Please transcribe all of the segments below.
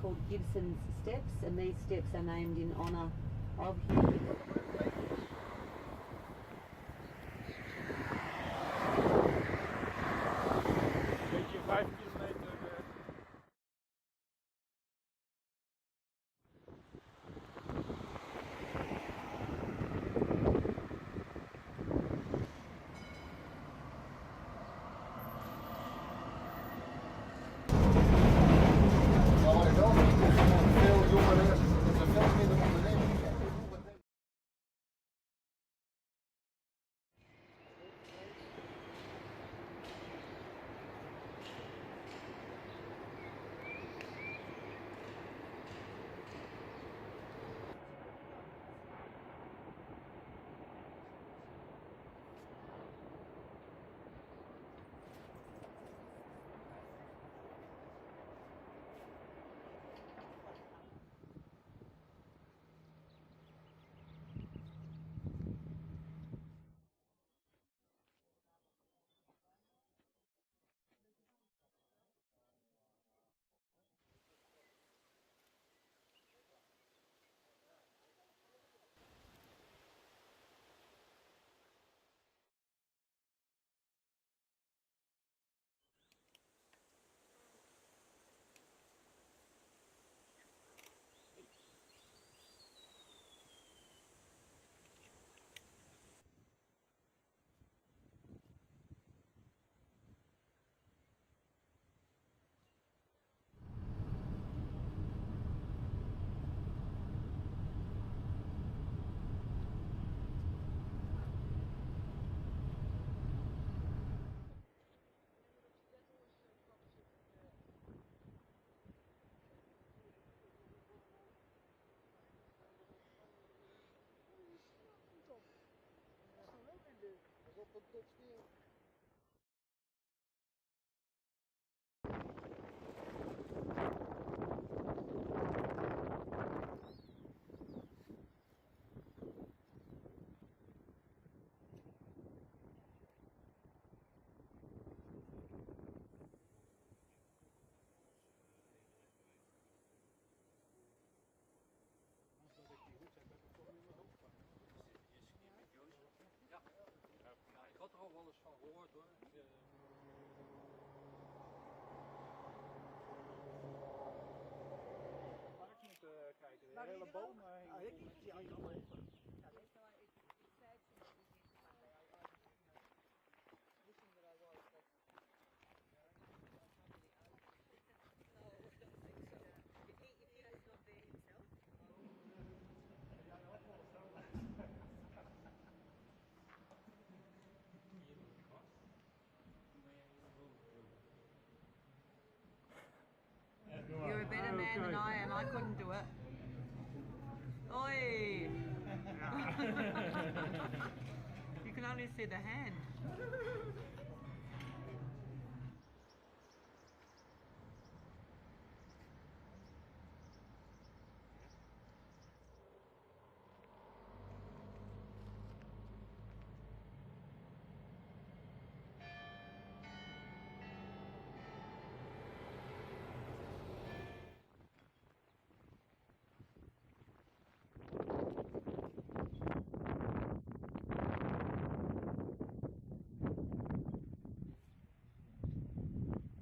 called Gibson's Steps, and these steps are named in honour of him. Beetje 5 kilometer. Maar wat ik wel vind is dat veel jongeren, dat er veel minder ondernemers zijn. Ja, ik had er al wel eens van gehoord hoor. Park moeten kijken, de hele boom hing vol met- You're a better man than I am. I couldn't do it. Oi! You can only see the hand.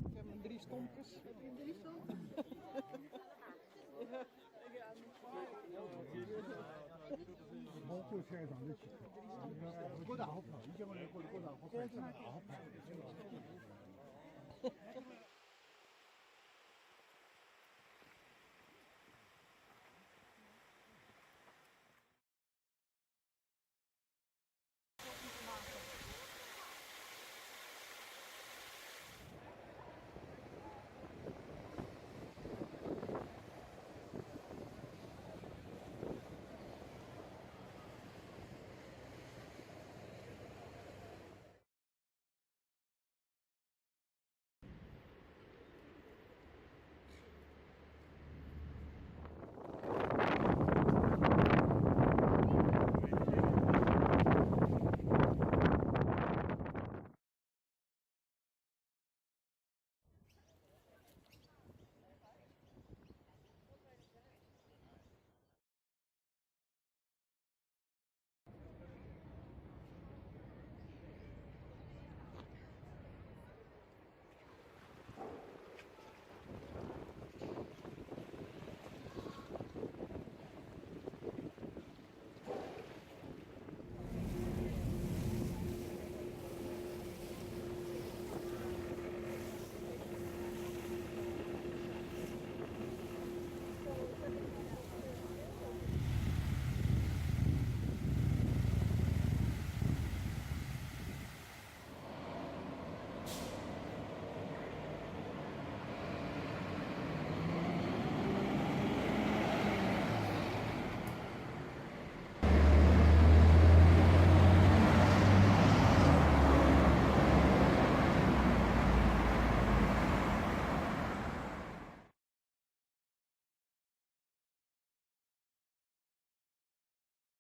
Ik heb mijn drie stompjes. Heb je drie stompjes? 包括菜场的几个，过得好跑，以前我们过得过得好跑，好跑。